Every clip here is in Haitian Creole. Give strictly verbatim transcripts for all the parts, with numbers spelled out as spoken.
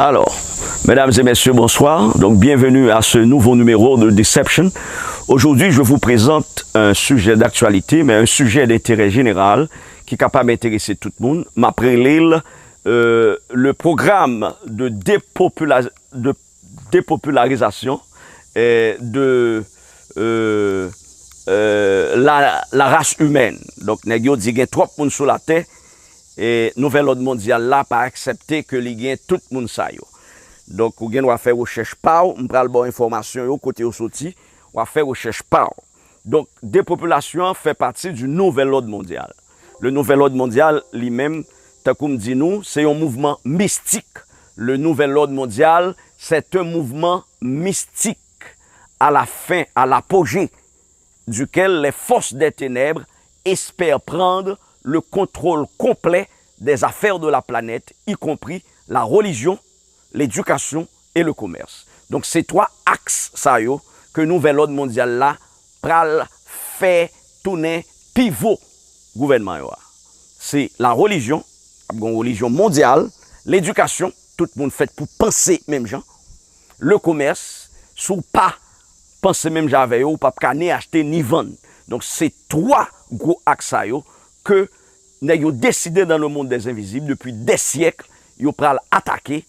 Alors, mesdames et messieurs, bonsoir. Donc, bienvenue à ce nouveau numéro de Deception. Aujourd'hui, je vous présente un sujet d'actualité, mais un sujet d'intérêt général ki kapab enterese tout moun. M ap rele l, euh, le programme de dépopula-, de dépopularisation, euh, de, euh, euh, la, la race humaine. Donk, nèg yo di gen twòp moun sou latè, e nouvèl òd mondyal la pa aksepte ke li gen tout moun sa yo. Donk, ou gen dwa fè rechèch pa w, m pral ba w enfòmasyon yo, kote yo soti, w a fè rechèch pa w. Donk, depopilasyon an fè pati di nouvèl òd mondyal. Le nouvel òd mondyal, li menm, tankou m di nou, se yon mouvman mistik. Le nouvel òd mondyal, c'est un mouvement mystique, à la fin, à l'apogée duquel les forces des ténèbres espèrent prendre le contrôle complet des affaires de la planète, y compris la religion, l'éducation et le commerce. Donk, se twa aks sa yo ke nouvèl òd mondyal la pral fè tounen pivo gouvènman yo a. Se la relijyon, ap gen yon relijyon mondyal, ledikasyon, tout moun fèt pou panse menm jan, le commerce, si w pa panse menm jan avè yo, ou p ap ka ni achte ni vann. Donk, se twa gwo aks sa yo ke nèg yo deside dans le monde des invisibles, depi des siècles, yo pral atake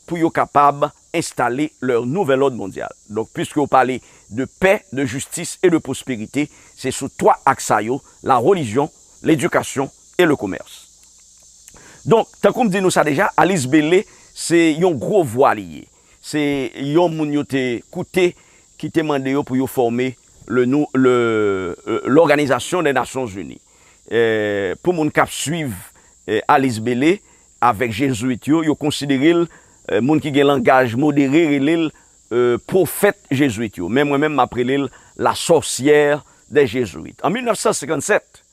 pou yo kapab enstale leur nouvel ordre mondial. Donk, puisque yo pale de paix, de justice et de prospérité, se sou twa aks sa yo, la religion, l'éducation et le commerce. Donk, tankou m di nou sa deja, Alice Bailey, se yon gwo vwa li ye. Se yon moun yo te koute ki te mande yo pou yo fòme le nou, le, euh, l'Organisation des Nations Unies. Eh, pou moun k ap swiv, eh, Alice Bailey avèk Jezwit yo, yo konsidere l, eh, moun ki gen langaj modere rele l, eh, pwofèt Jezwit yo. Men mwen menm, m ap rele l la sorcière des Jésuites. An mil nèf san senkann sèt,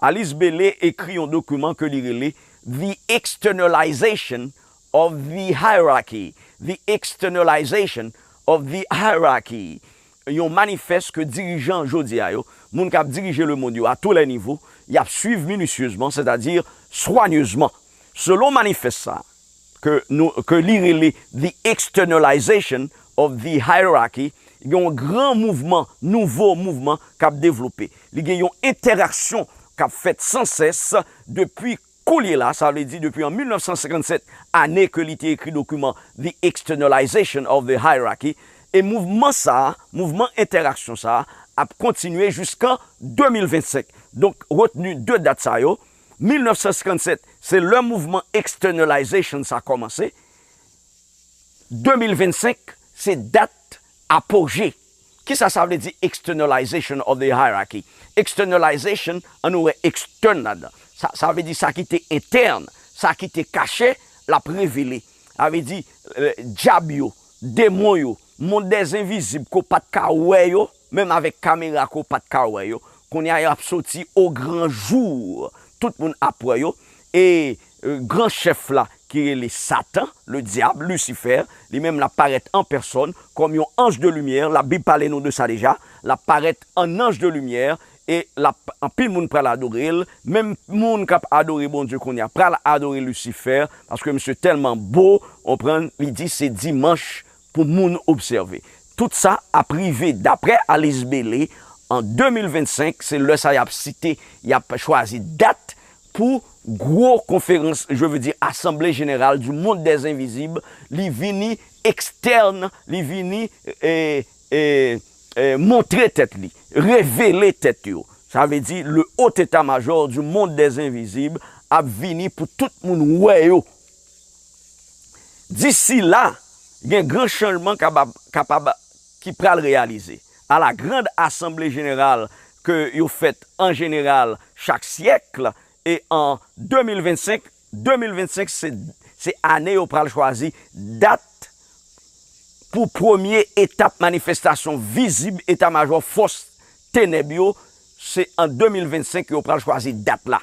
Alice Bailey ekri yon dokiman ke li rele The Externalization of the Hierarchy. The Externalization of the Hierarchy. Yon manifès ke dirijan jodi a yo, moun k ap dirije lemonn yo a tou lè nivo, y ap swiv minisyezman, sètadi swanyezman. Selon manifès sa, ke nou, ke li rele The Externalization of the Hierarchy, gen yon gran mouvman, nouvo mouvman k ap devlope. Li gen yon entèraksyon k ap fèt sansès depi koulye la, sa vle di depi an mil nèf san senkann sèt, ane ke li te ekri dokiman The Externalization of the Hierarchy, e mouvman sa a, mouvman entèraksyon sa a, ap kontinye jiskan de mil vennsenk. Donk, retni de dat sa yo, mil nèf san senkann sèt, se lè mouvman externalization sa kòmanse. De mil vennsenk, se dat apoje. Kisa sa vle di externalization of the hierarchy? Externalization, ann nou wè extern ladan. Sa, sa vle di sa ki te entèn, sa ki te kache, l ap revele. Sa vle di, eh, dyab yo, demon yo, mond dèzenvizib ke w pa t ka wè yo, menm avèk kamera ke w pa t ka wè yo, kounye a y ap soti o gran jou. Tout moun ap wè yo. E, eh, gran chèf la ki rele Satan, le diable, Lucifer, li menm l ap parèt an pèsòn kòm yon anj de limyè. Labib pale nou de sa deja. L ap parèt an anj de limyè e l ap, anpil moun pral adore l. Menm moun k ap adore Bondye kounye a pral adore Lucifer paske misye tèlman bo, w konprann, li di se dimanch pou moun obsève. Tout sa ap rive, daprè Alice Bailey, an de mil vennsenk, se lè sa y ap site, y ap chwazi dat pou gwo konferans, je veux dire, Assemblée Générale du Monde des Invisibles, li vini ekstèn, li vini, eh, eh, eh, montre tèt li, revele tèt yo. Sa vle di, le haut état-major du monde des invisibles ap vini pou tout moun wè yo. Disi la, gen gran chanjman kapab, kapab ki pral reyalize. À la grande assemblée générale ke yo fèt an jeneral chak syèk, e an de mil vennsenk, de mil vennsenk se, se ane yo pral chwazi dat pou premye etap manifestasyon vizib eta majò fòs tenèb yo, se an de mil vennsenk yo pral chwazi dat la.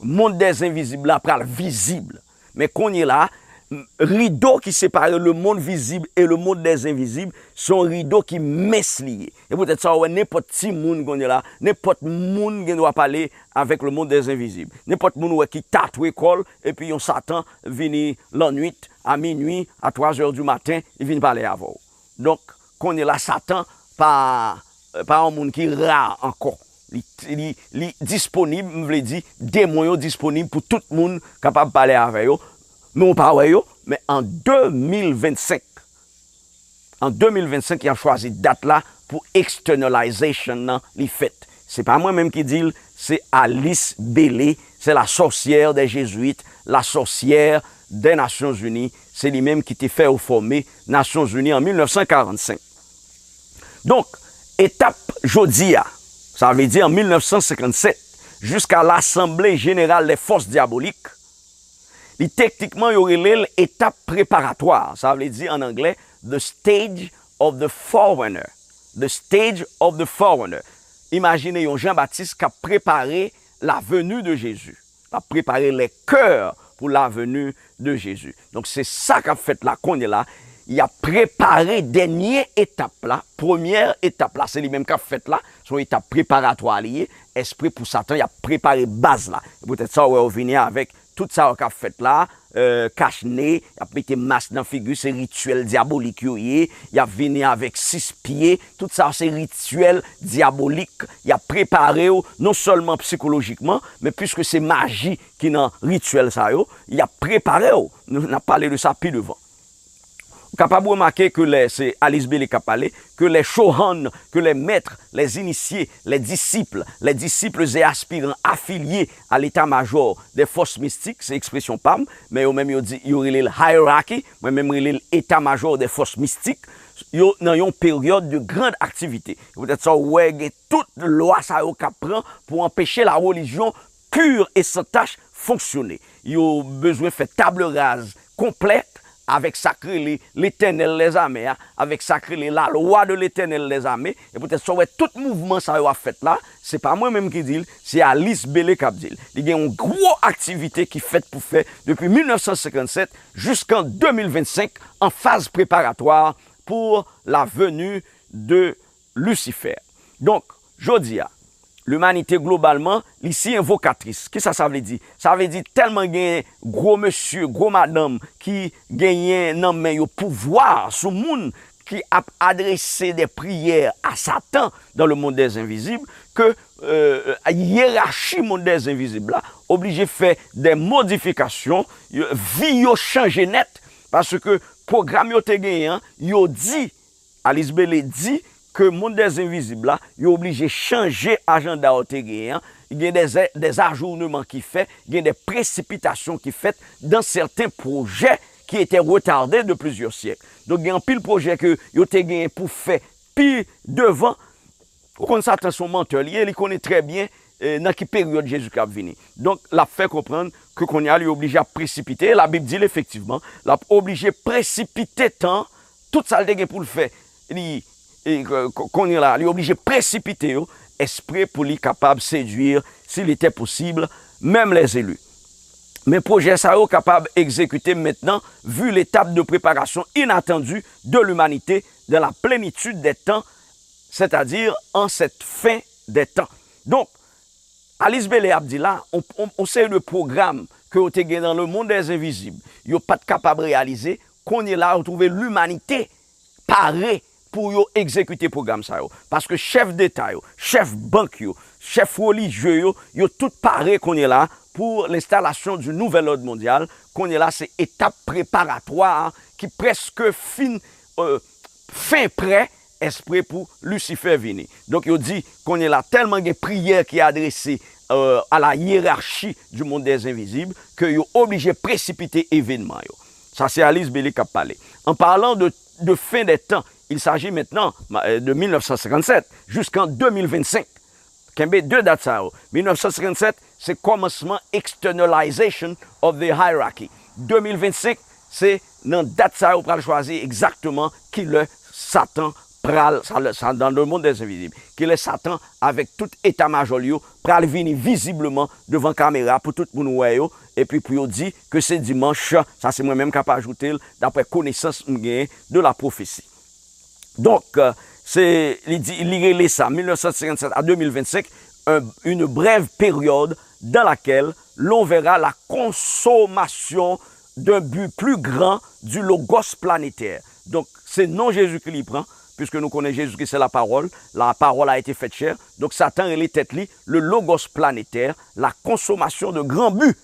Mond dèzenvizib la pral vizib. Men kounye la, m-, rido ki separe le monde visible et le monde des invisibles, se yon rido ki mens li ye. E poutèt sa, w wè nenpòt timoun kounye la, nenpòt moun gen dwa pale avèk le monde des invisibles. Nenpòt moun w wè ki tatwe kò l, epi yon Satan vini lannwit, a minui, a twa zè di maten, li vin pale avè w. Donk, kounye la, Satan pa, pa yon moun ki ra ankò. Li, li, li disponib, m vle di, demon yo disponib pou tout moun kapab pale avè yo. Men w pa wè yo, men an de mil vennsenk, an de mil vennsenk, y ap chwazi dat la pou externalization nan li fèt. Se pa mwen menm ki di l, se Alice Bailey, c'est la sorcière des Jésuites, la sorcière des Nations Unies. Se li menm ki te fè yo fòme Nasyonzini an mil nèf san karannsenk. Donk, etap jodi a, sa vle di an mil nèf san senkannsèt, jiska Lasanble Jeneral dè Fòs Dyabolik, li teknikman yo rele l etap preparatwa, sa vle di an anglè, the stage of the forerunner. The stage of the forerunner. Imajine yon Jan Batis k ap prepare la venue de Jésus. L ap prepare les cœurs pour la venue de Jésus. Donk, se sa k ap fèt la kounye la. Y ap prepare dènye etap la. Premyè etap la, se li menm k ap fèt la. Se yon etap preparatwa li ye. Espre pou Satan, y ap prepare baz la. E poutèt sa, w wè yo vini avèk tout sa yo k ap fèt la, euh, kach ne, y ap mete mas nan figi, se rityèl dyabolik yo ye, y ap vini avèk sis pye, tout sa se rityèl dyabolik, y ap prepare w non sèlman sikolojikman, men piske se maji ki nan rityèl sa yo, y ap prepare w. Nou, n ap pale de sa pi devan. Ou kapab remake ke lè se Alice Bailey k ap pale, que les Chohan, que les maîtres, les initiés, les disciples, les disciples et aspirants affiliés à l'état-major des forces mystiques, se ekspresyon pa m, men yo menm yo di, yo rele l hierarchy, mwen menm rele l état-major des forces mystiques, yo nan yon période de grande activité. Poutèt sa, w wè gen tout lwa sa yo k ap pran pou anpeche la religion pure et sans tache fonksyone. Yo bezwen fè table rase konplèt avèk sa k rele Letènèl dèzame a, avèk sa k rele la lwa de Letènèl dèzame, e poutèt sa w wè tout mouvman sa yo ap fèt la, se pa mwen menm ki di l, se Alice Bailey k ap di l. Li gen yon gwo aktivite ki fèt pou fè depi mil nèf san senkannsèt jiskan de mil vennsenk an faz preparatwa pour la venue de Lucifer. Donk, jodi a, limanite globalman, li si envokatris. Kisa sa vle di? Sa vle di tèlman gen gwo mesye, gwo madanm ki genyen nan men yo pouvwa sou moun ki ap adrese de priyè a Satan dans le monde des invisibles, ke, euh, yerachi mond dèzenvizib la oblije fè de modifikasyon, yo, vi yo chanje nèt, paske pwogram yo te genyen an, yo di Alice Bailey di ke mond dèzenvizib la, yo oblije chanje ajanda yo te genyen an. Gen de, de ajournement ki fè, gen de presipitasyon ki fèt dans certains projets qui étaient retardés de plusieurs siècles. Donk, gen anpil pwojè ke yo te genyen pou fè pi devan. Ou konn Satan se yon mantè li ye, li konnen trè byen, eh, nan ki peryòd Jezikri ap vini. Donk, l ap fè konprann ke kounye a li oblije ap presipite, Labib di l efektivman, l ap oblije presipite tan, tout sa l te gen pou l fè, li, e, k-, k-, kounye la, li oblije presipite yo, espre pou li kapab sedui, s'il était possible, même les élus. Men pwojè sa yo kapab egzekite mentnan, vu l'étape de préparation inattendue de l'humanité dans la plénitude des temps, c'est-à-dire en cette fin des temps. Donk, Alice Bailey ap di la, on, on, on seri de pwogram ke yo te gen dans le monde des invisibles, yo pa t kapab reyalize, kounye la, yo twouve limanite pare pou yo egzekite pwogram sa yo. Paske chèf deta yo, chèf bank yo, chèf relijye yo, yo tout pare kounye la pour l'installation du nouvel ordre mondial. Kounye la, se etap preparatwa a ki prèske fin, euh, fen prè, espre pou Lisifè vini. Donk, yo di, kounye la, tèlman gen priyè ki adrese, euh, à la hiérarchie du monde des invisibles, ke yo oblije presipite evènman yo. Sa, se Alice Bailey k ap pale. En parlant de, de fin des temps, il s'agit maintenant, euh, de mil nèf san senkannsèt jusqu'en deux mille vingt-cinq. Kenbe de dat sa yo. Mil nèf san senkannsèt, se kòmansman externalization of the hierarchy. De mil vennsenk, se nan dat sa yo pral chwazi egzakteman kilè Satan pral, sa, sa dans le monde des invisibles, kilè Satan avèk tout eta majò l yo pral vini vizibleman devan kamera pou tout moun wè yo, epi pou yo di ke se dimanch, sa se mwen menm k ap ajoute l, daprè konesans m genyen de la pwofesi. Donk, euh, se, li di, li rele sa, mil nèf san senkannsèt à deux mille vingt-cinq, un, une brève période dans laquelle l'on verra la consommation d'un but plus grand du logos planétaire. Donk, se non Jezikri li pran, puisque nou konnen Jezikri se la parole, la parole a été faite chair. Donk, Satan rele tèt li le logos planétaire, la consommation de grands buts,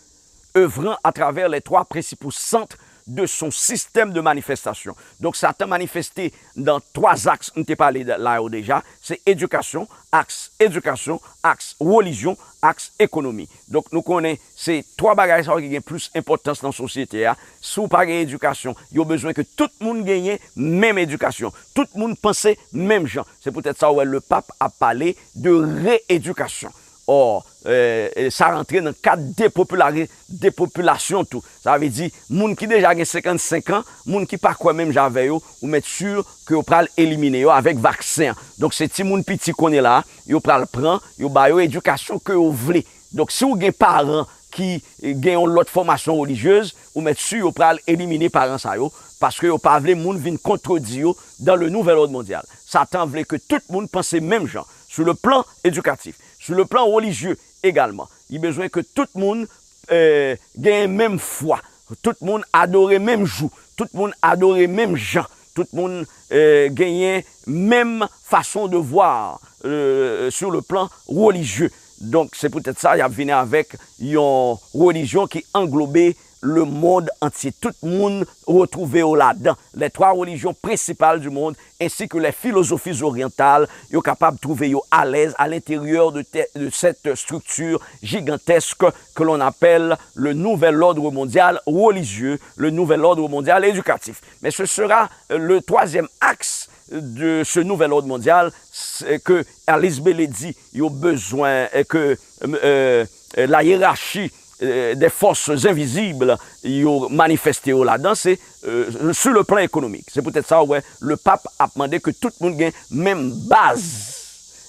œuvrant à travers les trois principaux centres de son système de manifestation. Donk, Satan manifeste nan twa aks m te pale la yo deja, se edikasyon, aks edikasyon, aks relijyon, aks ekonomi. Donk, nou konnen se twa bagay sa yo ki gen plis enpòtans nan sosyete a. Si w pa gen edikasyon, yo bezwen ke tout moun genyen menm edikasyon. Tout moun panse menm jan. Se poutèt sa w wè Lepap ap pale de reedikasyon. Ò, e, e, sa rantre nan kad depopilari-, depopilasyon tou. Sa vle di, moun ki deja gen senkannsenk an, moun ki pa kwè menm jan avè yo, ou mèt si ke yo pral elimine yo avèk vaksen an. Donk, se timoun piti kounye la a, yo pral pran, yo ba yo edikasyon ke yo vle. Donk, si w gen paran ki, e, gen yon lòt fòmasyon relijyez, ou mèt si yo pral elimine paran sa yo, paske yo pa vle moun vin kontredi yo dans le nouvel ordre mondial. Satan vle ke tout moun panse menm jan, sou le plan edikatif, sou le plan relijye egalman. Li bezwen ke tout moun, e, genyen menm fwa, tout moun adore menm jou, tout moun adore menm jan, tout moun, e, genyen menm fason de voir, e, sur le plan relijye. Donk, se poutèt sa, y ap vini avèk yon relijyon ki anglobe le monde entier. Tout moun retwouve yo ladan. Les trois religions principales du monde, ainsi que les philosophies orientales, yo kapab twouve yo alèz à l'intérieur de, te- de cette structure gigantesque que l'on appelle le nouvel ordre mondial religieux, le nouvel ordre mondial éducatif. Mais ce sera, euh, le troisième axe de ce nouvel ordre mondial, c'est que Alice Bailey di yo bezwen, euh, que, euh, euh, la hiérarchie, euh, des forces invisibles yo manifeste yo ladan, se, euh, sur le plan économique. Se poutèt sa, ou wè, Lepap ap mande ke tout moun gen menm baz,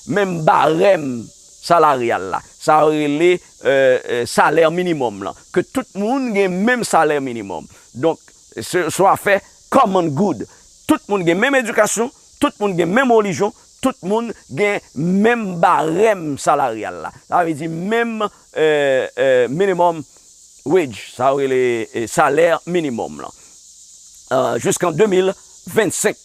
menm barèm salaryal la. Sa yo rele, euh, euh, salè minimòm lan. Ke tout moun gen menm salè minimòm. Donk, se, se yon afè common good. Tout moun gen menm edikasyon, tout moun gen menm relijyon, tout moun gen menm barèm salaryal la. Sa vle di menm, euh, euh, minimum wage, sa yo rele, euh, salè minimòm lan. Euh, jusqu'en deux mille vingt-cinq.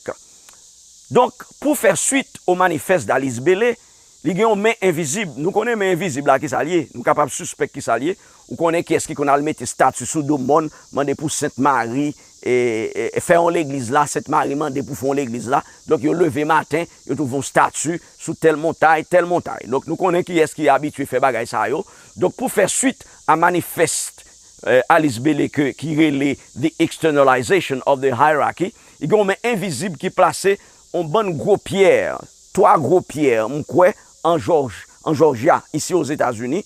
Donk, pour faire suite au manifeste d'Alice Bailey, li gen yon men envizib. Nou konnen men envizib la, ki sa l ye? Nou kapab sispèk ki sa l ye. Ou konnen kiyès ki konn al mete stati sou do mòn, mande pou Sent Mari, e, e, e fè yon legliz la, Sent Mari mande pou fè yon legliz la. Donk, yo leve maten, yo twouve yon stati sou tèl montay, tèl montay. Donk, nou konnen kiyès ki abitye fè bagay sa yo. Donk, pour faire suite à manifeste, euh, Alice Bailey ke, ki rele The Externalization of the Hierarchy, li gen yon men envizib ki plase yon bann gwo pyè, twa gwo pyè, m kwè, an Jòj, an Jòjya, isi Ozetazini.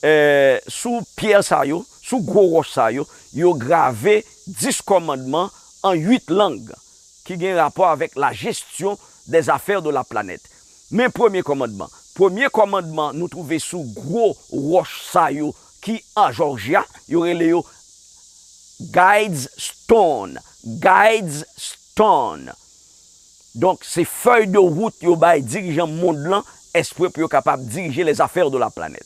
Eh, sou pyè sa yo, sou gwo wòch sa yo, yo grave dis kòmandman an uit lang ki gen rapò avèk la gestion des affaires de la planète. Men premye kòmandman. Premye kòmandman nou twouve sou gwo wòch sa yo ki an Jòjya, yo rele yo Guide's Stone. Guide's Stone. Donk, se fèy de wout yo bay dirijan mond lan, espre pou yo kapab dirije les affaires de la planète.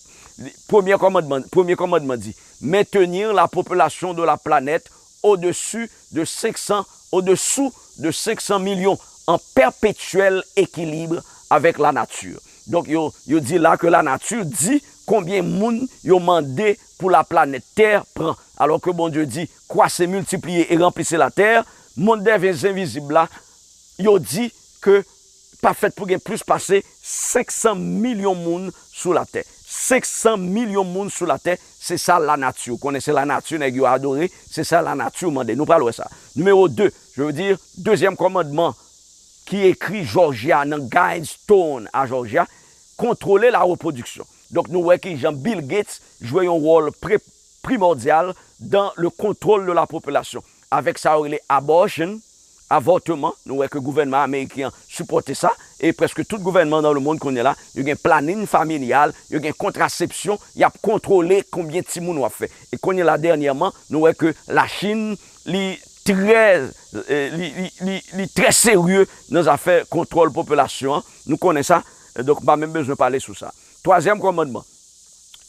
Premye kòmandman, premye kòmandman di, maintenir la population de la planète au-dessus de cinq cents, au-dessous de cinq cents millions, en perpétuel équilibre avec la nature. Donk, yo, yo di la ke lanati di konbyen moun yo mande pou laplanèt Tè pran. Alò ke Bondye di, croissez, multipliez et remplissez la terre, mond dè zenvizib la, yo di ke pa fèt pou gen plis pase senk san milyon moun sou latè. Senk san milyon moun sou latè, se sa lanati. Ou konnen se lanati nèg yo adore, se sa lanati mande. Nou pral wè sa. Nimewo de, je veux dire, dezyèm kòmandman ki ekri Jòjya nan Guide's Stone a Jòjya, contrôler la reproduction. Donk, nou wè kijan Bill Gates jwe yon wòl pre- primordial dans le contrôle de la population. Avèk sa yo rele abortion, avòteman, nou wè ke gouvènman ameriken an sipòte sa, e prèske tout gouvènman dans le monde kounye la, yo gen planning familial, yo gen kontrasepsyon, y ap kontwole konbyen timoun w ap fè. E kounye la, dènyèman, nou wè ke Lachin, li trè, eh, li, li, li, li trè serye nan zafè kontwòl popilasyon an. Nou konnen sa, eh, donk, m pa menm bezwen pale sou sa. Twazyèm kòmandman,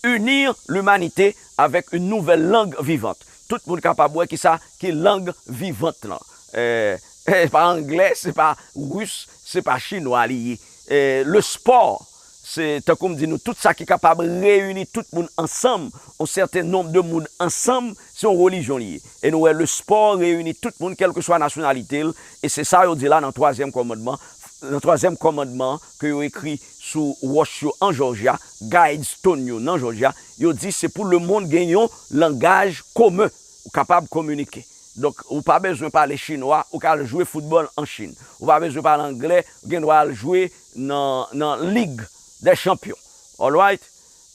unir l'humanité avec une nouvelle langue vivante. tout moun kapab wè ki sa ki lang vivant lan. Eh, eh, se pa anglè, se pa ris, se pa chinwa li ye. Eh, le sport, se tankou m di nou, tout sa ki kapab reyini tout moun ansanm, yon sèten nonb de moun ansanm, se yon relijyon li ye. E nou wè, le sport reyini tout moun, kèlkeswa nasyonalite l, e se sa yo di la nan twazyèm kòmandman, nan twazyèm kòmandman ke yo ekri sou wòch yo an Jòji a, guidestone yo nan Jòji a, yo di se pou lemonn gen yon langaj komen, ou kapab kominike. Donk, ou pa bezwen pale chinwa, ou ka al jwe foutbòl an Chin. Ou pa bezwen pale anglè, ou gen dwa al jwe nan, nan Lig dè Chanpyon. Alright?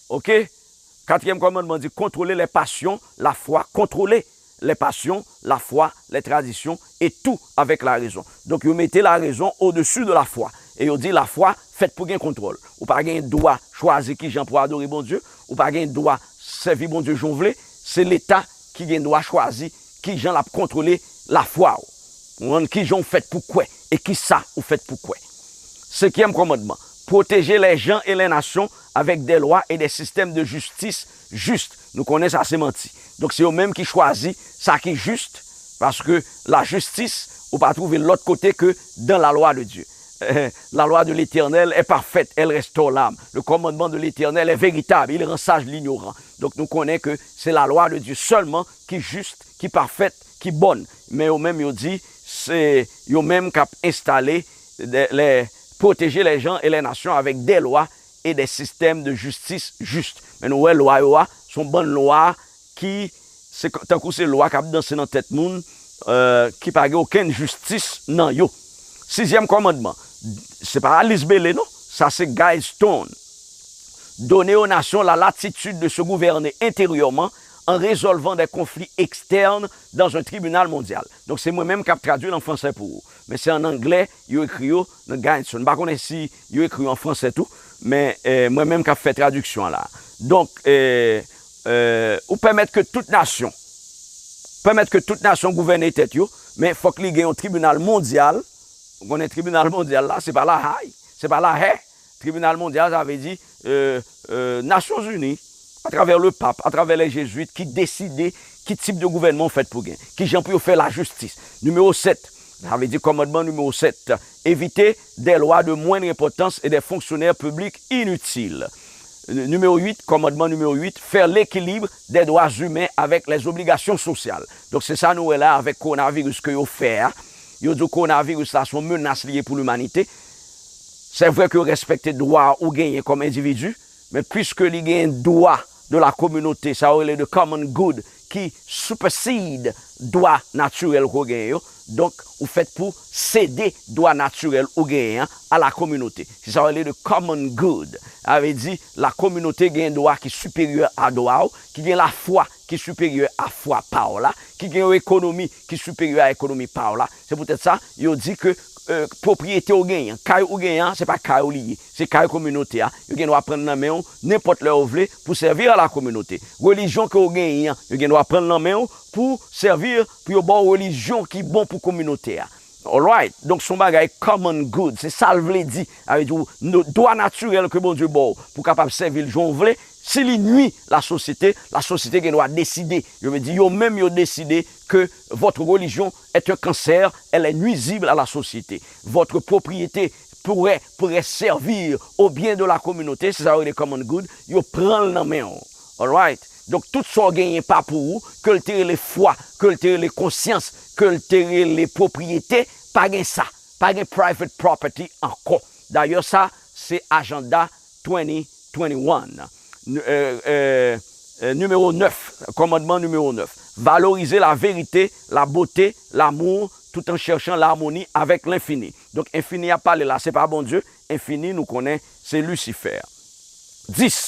Ok? Quatrième commandement dit contrôler les passions, la foi, contrôler les passions, la foi, les traditions, et tout avec la raison. Donk, yo mete la raison au-dessus de la foi. E yo di la foi fèt pou gen kontwòl. Ou pa gen dwa chwazi ki jan pou adore Bondye, ou pa gen dwa sèvi Bondye jan w vle, se Leta ki gen dwa chwazi ki jan l ap kontwole lafwa w. Ou konprann? Ki jan w fèt pou kwè e ki sa ou fèt pou kwè. Cinquième commandement, protéger les gens et les nations avec des lois et des systèmes de justice justes. Nou konnen sa se manti. Donk, se yo menm ki chwazi sa ki jis, paske lajistis, ou pa twouve l lòt kote ke dans la loi de Dieu. La loi de l'Éternel est parfaite, elle restaure l'âme. Le commandement de l'Éternel est véritable, il rend sage l'ignorant. Donk, nou konnen ke se la loi de Dieu sèlman ki jis, ki pafèt, ki bòn. Men yo menm, yo di, se yo menm k ap enstale, de, les, protéger les gens et les nations avec des lois et des systèmes de justice justes. Men nou wè lwa yo a, se yon bann lwa ki, se k-, tankou se lwa k ap danse nan tèt moun, euh, ki pa gen okenn jistis nan yo. Sizyèm kòmandman, se pa Alice Bailey non, sa se Guy Stone. Donner aux nations la latitude de se gouverner intérieurement en résolvant des conflits externes dans un tribunal mondial. Donk, se mwen menm k ap tradui l an fransè pou ou. Men se an anglè yo ekri yo nan Guy Stone. M pa konnen si yo ekri yo an fransè tou, men, eh, mwen menm k ap fè tradiksyon an la. Donk, eh, eh, ou pèmèt ke tout nasyon, pèmèt ke tout nasyon gouvène tèt yo, men fòk li gen yon tribinal mondyal. Ou konnen tribinal mondyal la, se pa La Hay, se pa La Hay. Tribinal mondyal, sa vle di, euh, euh, Nasyonzini, atravè le pap, atravè les jésuites, ki deside ki tip de gouvènman w fèt pou gen, ki jan pou yo fè lajistis. Nimewo sèt, sa vle di kòmandman nimewo sèt, éviter des lois de moindre importance et des fonctionnaires publics inutiles. Nimewo uit, kòmandman nimewo uit, faire l'équilibre des droits humains avec les obligations sociales. Donk, se sa nou wè la avèk kowonaviris ke yo fè a. Yo di w kowonaviris la se yon menas li ye pou limanite. Se vre ke yo respekte dwa ou genyen kòm endividi, men piske li gen dwa de la kominote, sa yo rele de common good, ki supersede dwa natirèl ke w genyen yo, donk, ou fèt pou sede dwa natirèl ou genyen an a la kominote. Se sa yo rele de common good. Sa vle di, la kominote gen dwa ki siperyè a dwa w, ki gen lafwa ki siperyè a fwa pa w la, ki gen yon ekonomi ki siperyè a ekonomi pa w la. Se poutèt sa, yo di ke, euh, pwopriyete w genyen an, kay ou genyen an, se pa kay ou li ye, se kay kominote a. Yo gen dwa pran l nan men w nenpòt lè yo vle pou sèvi a la kominote. Relijyon ke w genyen an, yo gen dwa pran l nan men w pou sèvi, pou yo ba w relijyon ki bon pou kominote a. Alright? Donk, se yon bagay common good. Se sa l vle di. Sa vle di, w, nou, dwa natirèl ke Bondye ba w pou kapab sèvi l jan w vle, si li nui lasosyete, lasosyete gen dwa deside. Yo vle di, yo menm, yo deside ke votre religion est un cancer, elle est nuisible à la société. Votre propriété pourrait, pourrait servir au bien de la communauté, se sa yo rele common good, yo pran l nan men w. Alright? Donk, tout sa w genyen pa pou ou, ke l te rele fwa, ke l te rele konsyans, ke l te rele pwopriyete, pa gen sa. Pa gen private property ankò. Dayè, sa, se ajanda twenty twenty-one. N-, euh, euh, euh, nimewo nèf, kòmandman nimewo nèf. Valoriser la vérité, la beauté, l'amour, tout en cherchant l'harmonie avec l'infini. Donk, enfini ap pale la, se pa Bondye. Enfini, nou konnen, se Lisifè. Dis,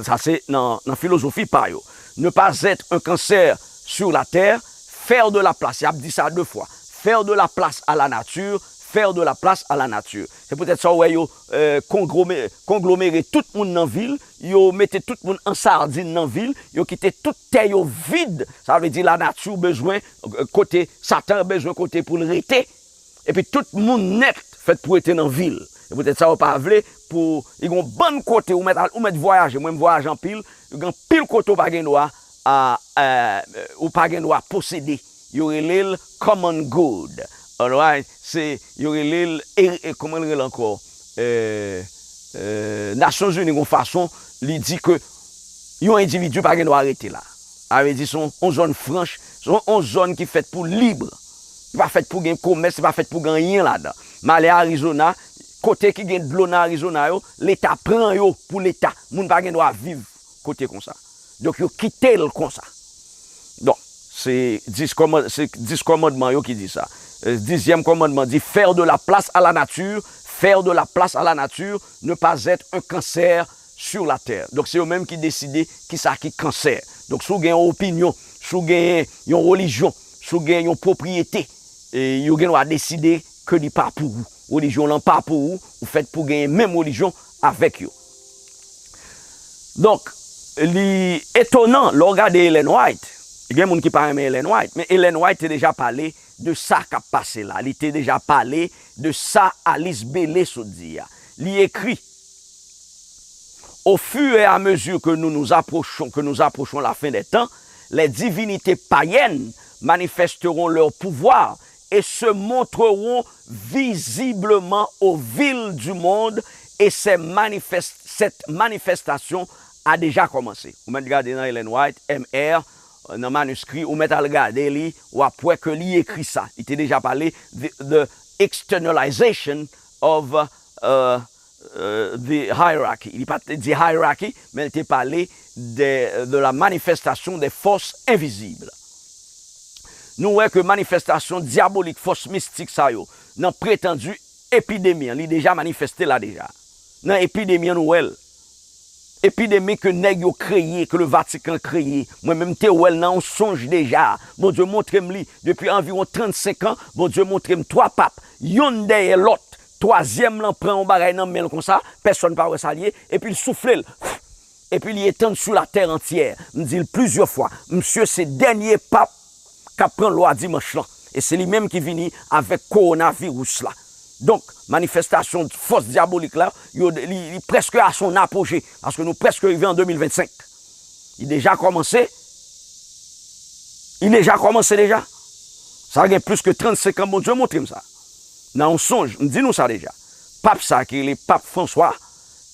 sa se nan, nan filozofi pa yo. Ne pas être un cancer sur la terre, faire de la place. Y ap di sa de fwa. Faire de la place à la nature, faire de la place à la nature. Se poutèt sa w wè yo, euh, konglome-, konglomere tout moun nan vil, yo mete tout moun an sadin nan vil, yo kite tout tè yo vid. Sa vle di lanati bezwen, euh, kote, Satan bezwen kote pou l rete. Epi tout moun nèt fèt pou rete nan vil. Se poutèt sa yo pa vle pou, li gen yon bann kote ou mèt al, ou mèt vwayaje. Mwen, m vwayaje anpil, gen anpil kote ou pa gen dwa a, a, ou pa gen dwa posede. Yo rele l common good. Alright? Se, yo rele l, e, e, kòman l rele ankò? E, e, Nasyonzini, yon fason, li di ke yon endividi pa gen dwa rete la. Sa vle di, se yon, yon zòn franch, se yon, yon zòn ki fèt pou lib. Li pa fèt pou gen komès, li pa fèt pou gen anyen ladan. M ale Arizona, kote ki gen dlo nan Arizona yo, Leta pran yo pou Leta. Moun pa gen dwa viv kote konsa. Donk, yo kite l konsa. Donk, se dis kòman-, se dis kòmandman yo ki di sa. E, dizyèm kòmandman di, faire de la place à la nature, faire de la place à la nature, ne pas être un cancer sur la terre. Donk, se yo menm ki deside kisa ki kansè. Donk, si w gen yon opinyon, si w gen yon relijyon, si w gen yon pwopriyete, e yo gen dwa deside ke li pa pou ou. Relijyon lan pa pou ou, ou fèt pou genyen menm relijyon avèk yo. Donk, li etonan lè w gade Ellen White. Gen moun ki pa renmen Ellen White, men Ellen White te deja pale de sa k ap pase la. Li te deja pale de sa Alice Bailey sot di a. Li ekri, Au fur et à mesure que nous nous approchons, que nous approchons la fin des temps, les divinités païennes manifesteront leur pouvoir et se montreront visiblement aux villes du monde, et ces manifest-, cette manifestation a déjà commencé. Ou mèt gade nan Ellen White, M R, nan maniskri, ou mèt al gade li, w ap wè ke li ekri sa. Li te deja pale the, the externalization of, uh, uh, the hierarchy. Li pa t di hierarchy, men li te pale de, de la manifestation des forces invisibles. Nou wè ke manifestasyon dyabolik, fòs mistik sa yo, nan pretandi epidemi an, li deja manifeste la deja. Nan epidemi an, nou wè l. Epidemi ke nèg yo kreye, ke le Vatican kreye. Mwen menm te wè l nan yon sonj deja. Bondye montre m li depi anviwon trannsenk an. Bondye montre m twa pap, yonn dèyè lòt. Twazyèm lan pran yon bagay nan men l konsa, pèsonn pa wè sa l ye, epi l soufle l. Epi li etann sou latè antyè. M di l plizyè fwa, misye se dènye pap k ap pran lwa dimanch lan. E se li menm ki vini avèk kowonaviris la. Donk, manifestasyon fòs dyabolik la, yo, li, li prèske a son apoje, paske nou prèske rive an de mil vennsenk. Li deja kòmanse. Li deja kòmanse deja. Sa gen plis ke trannsenk an, Bondye montre m sa. Nan yon sonj, m di nou sa deja. Pap sa ki rele Pap Franswa,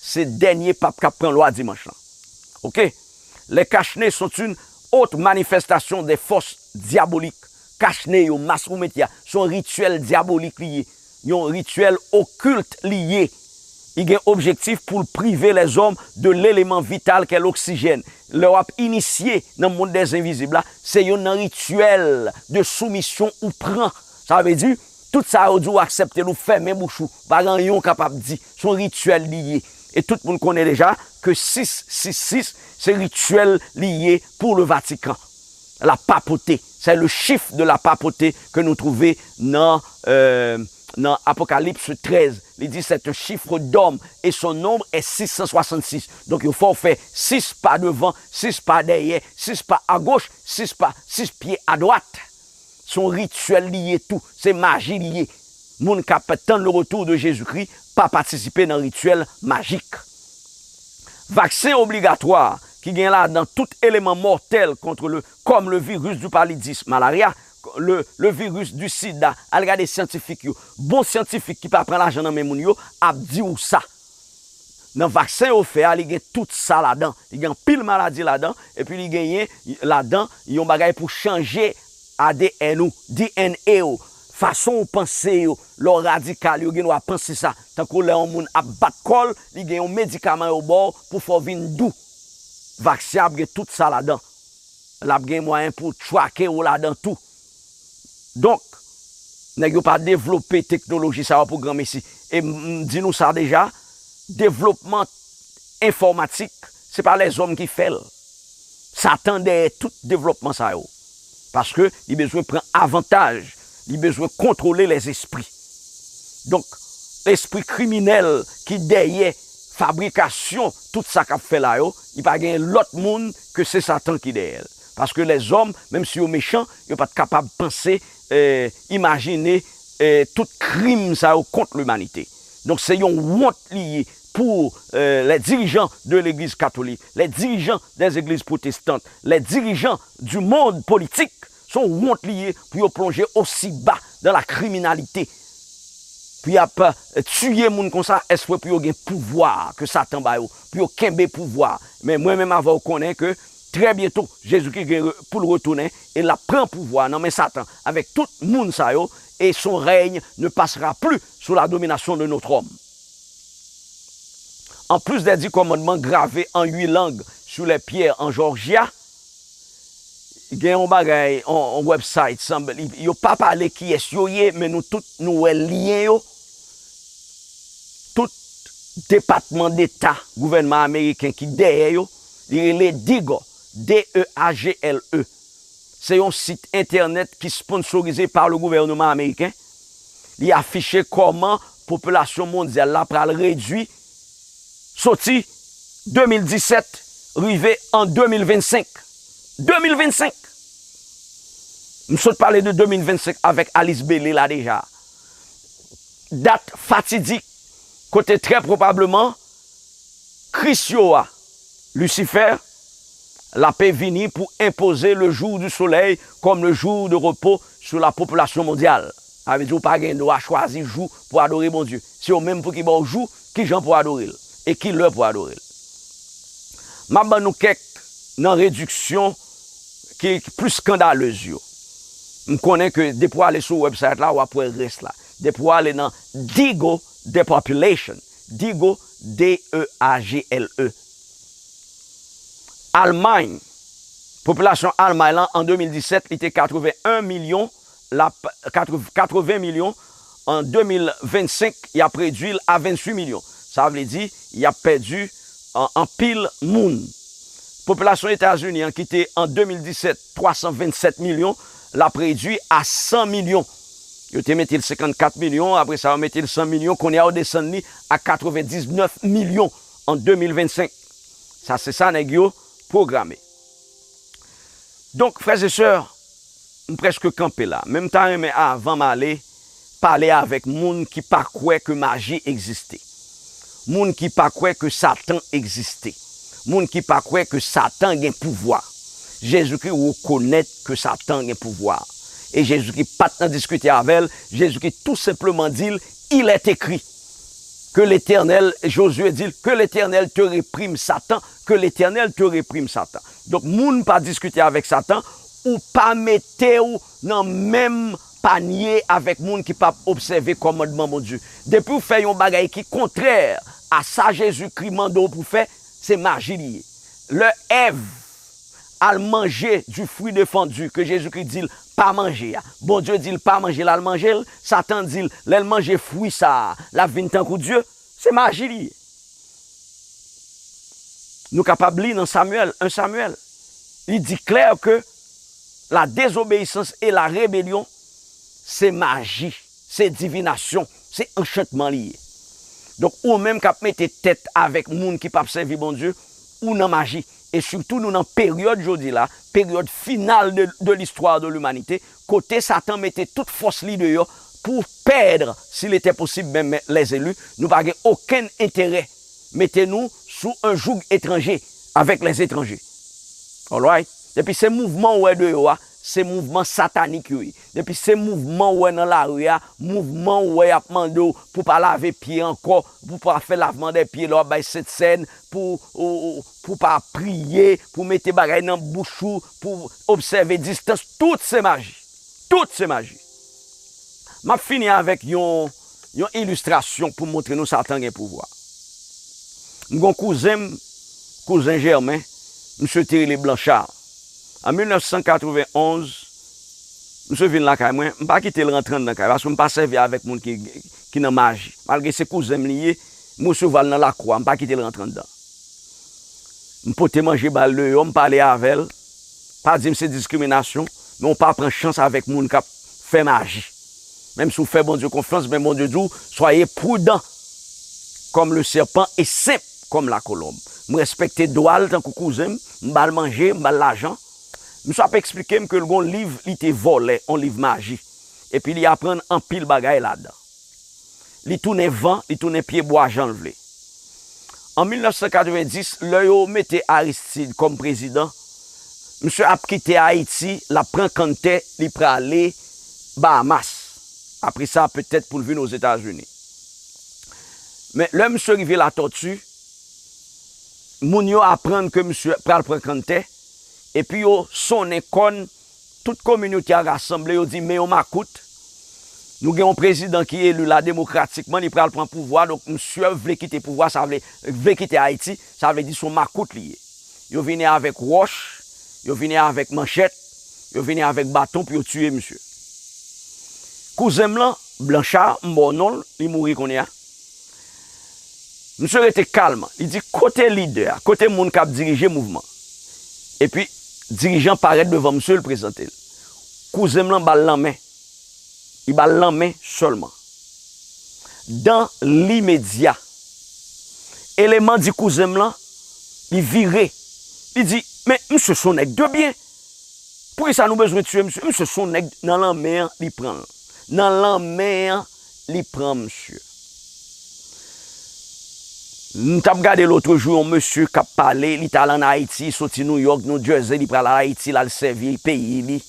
se dènye pap k ap pran lwa dimanch lan. Oke? Les cache-nez sont une autre manifestation des forces diaboliques. Kachne yo, mas ou mete a, se yon rityèl dyabolik li ye. Yon rityèl okilt li ye. Li gen objektif pou l prive lèzòm de leleman vital kè loksijèn. Lè w ap inisye nan mond dèzenvizib la, se youn nan rityèl de soumisyon ou pran. Sa vle di, tout sa yo di w aksepte l, ou fèmen bouch ou, pa gen anyen w kapab di. Se yon rityèl li ye. E tout moun konnen deja ke sis sis sis, se rityèl li ye pou le Vatican. La papauté, c'est le chiffre de la papauté ke nou twouve nan, euh, nan Apokalips trèz. Li di, c'est un chiffre d'homme et son nombre est six cent soixante-six. Donk, yo fè w fè sis pa devan, sis pa dèyè, sis pa agoch, sis pa, sis pye adwat. Se yon rityèl li ye tou. Se maji li ye. Moun k ap tann le retour de Jésus-Christ pa patisipe nan rityèl majik. Vaksen obligatwa ki gen ladan tout eleman mòtèl kont le, comme le virus du paludisme, malaria, le, le virus du sida. Al gade syantifik yo. Bon syantifik ki pa pran lajan nan men moun yo ap di w sa. Nan vaksen yo fè a, li gen tout sa ladan. Li gen anpil maladi ladan, epi li genyen ladan yon bagay pou chanje A D N ou, D N A ou, fason ou panse yo. Lè w radikal, yo gen dwa panse sa. Tankou lè yon moun ap bat kò l, li gen yon medikaman yo ba w pou fè w vin dou. Vaksen ap gen tout sa ladan. L ap gen mwayen pou trake w ladan tou. Donk, nèg yo pa devlope teknoloji sa yo pou granmesi. E m, m di nou sa deja, devlopman enfòmatik, se pa lèzòm ki fè l. Satan dèyè tout devlopman sa yo. Paske li bezwen pran avantaj, li bezwen kontwole lèzespri. Donk, lespri kriminèl ki dèyè fabrikasyon tout sa k ap fè la yo, li pa gen lòt moun ke se Satan ki dèyè l. Paske lèzòm, menm si yo mechan, yo pa t kapab panse, eh, imajine, eh, tout krim sa yo kont limanite. Donk, se yon wont li ye. pour euh, les dirigeants de l'Église catholique, les dirigeants des églises protestantes, les dirigeants du monde politique. Se yon wont li ye pou yo plonje osi ba dans la criminalité. Pou y ap euh, tiye moun konsa, espre pou yo gen pouvwa ke Satan ba yo, pou yo kenbe pouvwa. Men mwen menm avè w konnen ke trè byento, Jezikri gen pou l retounen e l ap pran pouvwa nan men Satan avèk tout moun sa yo, et son règne ne passera plus sous la domination de notre homme. En plus des dix commandements gravés en huit langues sur les pierres en Georgia, gen yon bagay, yon, yon website, sanble, yo pa pale kiyès yo ye, men nou tout nou wè lyen yo. Tout depatman deta gouvènman ameriken ki dèyè yo, li rele Digo, D E A G L E. Se yon sit entènèt ki sponsorize pa le gouvènman ameriken. Li afiche kòman popilasyon mondyal la pral redui soti de mil disèt rive an de mil vennsenk. De mil vennsenk! M sot pale de de mil vennsenk avèk Alice Bailey la deja. Dat fatidik kote trè pwobableman Kris yo a, Lisifè, l ape vini pou enpoze le jour du soleil comme le jour de repos sur la population mondiale. Sa vle di ou pa gen dwa chwazi jou pou adore Bondye. Se yo menm pou ki ba w jou, kijan pou adore l e ki lè pou adore l. M ap ban nou kèk nan rediksyon ki plis skandalez yo. M konnen ke depi w ale sou website la, w ap wè rès la. Depi w ale nan Digo Depopulation, Digo, D E A G L E. Almay, popilasyon Almay lan an de mil disèt, li te katreven en milyon, l ap, katreven milyon, an de mil vennsenk, y ap redui l a venntuit milyon. Sa vle di, y ap pèdi an, anpil moun. Popilasyon Etazini an ki te an de mil disèt twa san vennsèt milyon, l ap redui a san milyon. Yo te mete l senkannkat milyon, apre sa yo mete l san milyon, kounye a yo desann li a katrevendiznèf milyon an de mil vennsenk. Sa se sa nèg yo pwograme. Donk, frè e sè, m prèske kanpe la, men m ta renmen avan m ale, pale avèk moun ki pa kwè ke maji egziste. Moun ki pa kwè ke Satan egziste. Moun ki pa kwè ke Satan gen pouvwa. Jezikri rekonèt ke Satan gen pouvwa. E Jezikri pa t nan diskite avè l, Jezikri tou senpleman di l, il est écrit. Que l'Éternel, Josué di l, que l'Éternel te réprime Satan, que l'Éternel te réprime Satan. Donk, moun pa diskite avèk Satan, ou pa mete w nan menm panye avèk moun ki p ap obsève kòmandman Bondye. Depi w fè yon bagay ki kontrè a sa Jezikri mande w pou fè, se maji li ye. Lè Èv al manje du fruit défendu ke Jezikri di l pa manje a, Bondye di l pa manje l, al manje l, Satan di l, lè l manje fwi sa a, l ap vin tankou Dye, se maji li ye. Nou kapab li nan Samyèl, en Samyèl. Li di klè ke la désobéissance et la rébellion, se maji, se divinasyon, se anchantman li ye. Donk, ou menm k ap mete tèt avèk moun ki p ap sèvi Bondye, ou nan maji. E sitou, nou nan peryòd jodi la, peryòd final de, de l'histoire de l'humanité, kote Satan mete tout fòs li deyò pou pèd, s'il était possible, menm les élus. Nou pa gen okenn enterè. Mete nou sou un joug étranger avec les étrangers. Alright? Depi se mouvman ou wè deyò a, se mouvman satanik yo ye. Depi se mouvman ou wè nan lari a, mouvman ou wè y ap mande w pou pa lave pye ankò, pou pa fè lavman dè pye lè w ap bay sentsèn, pou, ou, ou, pou pa priye, pou mete bagay nan bouch ou, pou obsève distans, tout se maji. Tout se maji. M ap fini avèk yon, yon ilistrasyon pou montre nou Satan gen pouvwa. M gon kouzen m, kouzen Jèmen, misye te rele Blanchard. An mil nèf san katreven onz, misye vin lakay mwen, m pa kite l rantre anndan kay, paske m pa sèvi avèk moun ki, ki nan maji. Malgre se kouzen m li ye, m resevwa l nan lakou a, m pa kite l rantre anndan. M pote manje ba l deyò, m pale avè l. Pa di m se diskriminasyon, men w pa pran chans avèk moun k ap fè maji. Menm si w fè Bondye konfyans, men Bondye di w, soyez prudent comme le serpent et simple comme la colombe. M respekte dwa l tankou kouzen m, m ba l manje, m ba l lajan. Misye ap eksplike m ke l gon liv li te vòlè, yon liv maji. Epi li aprann anpil bagay ladan. Li tounen van, li tounen pyebwa jan l vle. An mil nèf san katrevenndis, lè yo mete Aristide kòm prezidan, misye ap kite Ayiti, l ap pran kanntè, li prale Bahamas. Apre sa, petèt pou l vin Ozetazini. Men lè misye rive Latòti, moun yo aprann ke misye pral pran kanntè, epi yo sonnen kòn, tout kominote a rasanble, yo di, "Men yon makout, nou gen yon prezidan ki eli la demokratikman, li pral pran pouvwa, donk misye vle kite pouvwa, sa vle, vle kite Ayiti, sa vle di se yon makout li ye." Yo vini avèk wòch, yo vini avèk manchèt, yo vini avèk baton pou yo tiye misye. Kouzen m lan, Blanchard, m ba w non l, li mouri kounye a. Misye rete kalm. Li di, "Kote lidè a? Kote moun k ap dirije mouvman?" Epi, dirijan parèt devan misye, l prezante l. Kouzen m lan ba l lanmen. Li ba l lanmen sèlman. Dan limedya, eleman di kouzen m lan, li vire. Li di, "Men, misye se yon nèg de byen. Poukisa nou bezwen tiye misye? Misye se yon nèg nan lanmen an, li pran l. Nan lanmen an, li pran misye." M t ap gade lotrejou yon mesye k ap pale, li t al ann Ayiti, soti New York, New Jersey, li pral Ayiti, l al sèvi peyi li.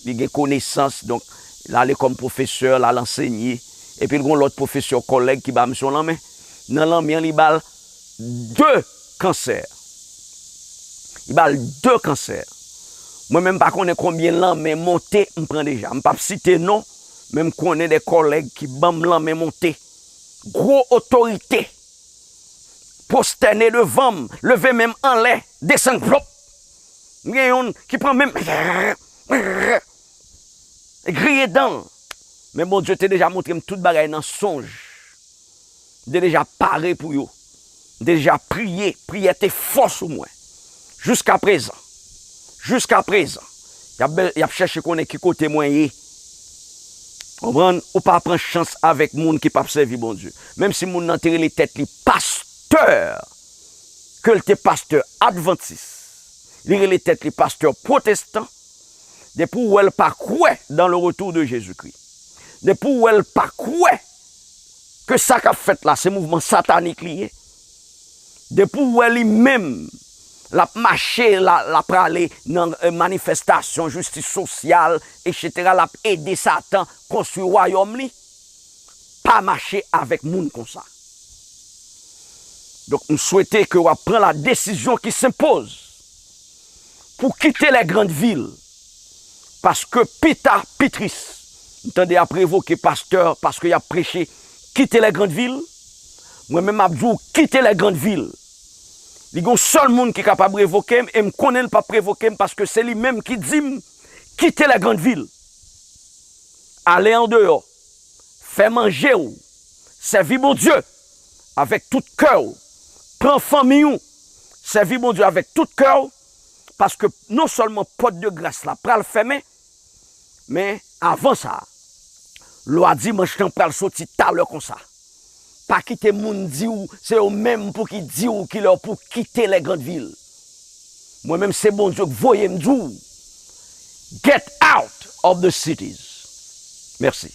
Li gen konesans, donk, l ale kòm pwofesè, l al ansenye. Epi l gen yon lòt pwofesè kòlèg ki ba misye yon lanmen. Nan lanmen an, li ba l de kansè. Li ba l de kansè. Mwen menm, m pa konnen konbyen lanmen monte m pran deja. M p ap site non, men m konnen de kòlèg ki ban m lanmen monte. Gwo otorite. Pwostène devan m, leve men m anlè, desann plop. M gen youn ki pran men m, griye dan l. Men Bondye te deja montre m tout bagay nan sonj. M te deja pare pou yo. M te deja priye. Priyè te fò sou mwen. Jiskaprezan. Jiskaprezan. Y ap, y ap chèche konnen ki kote mwen ye. Konprann? Ou pa pran chans avèk moun ki p ap sèvi Bondye. Menm si moun nan te rele tèt li pastè, ke l te pastè advantis, li rele tèt li pastè pwotestan, depi w wè l pa kwè dans le retour de Jésus-Christ, depi w wè l pa kwè ke sa k ap fèt la, se mouvman satanik li ye, depi w wè li menm, l ap mache, l a, l ap prale nan, eh, manifestasyon, jistis sosyal, etsetera, l ap ede Satan konstwi wayòm li, pa mache avèk moun konsa. Donk, m swete ke w ap pran la desizyon ki senpoz pou kite les grandes villes. Paske pi ta, pi tris. M tande y ap revoke pastè paske y ap preche kite les grandes villes. Mwen menm, m ap di w kite les grandes villes. Li gen yon sèl moun ki kapab revoke m, e m konnen l p ap revoke m paske se li menm ki di m kite les grandes villes. Ale andeyò. Fè manje w. Sèvi Bondye avèk tout kè w. Pran fanmi w. Sèvi Bondye avèk tout kè w. Paske non sèlman pòt de gras la pral fèmen, men avan sa, lwa dimanch lan pral soti talè konsa. Pa kite moun di w, se yo menm pou ki di w kilè w pou kite les grandes villes. Mwen menm, se Bondye k voye m di w, get out of the cities. Mèsi.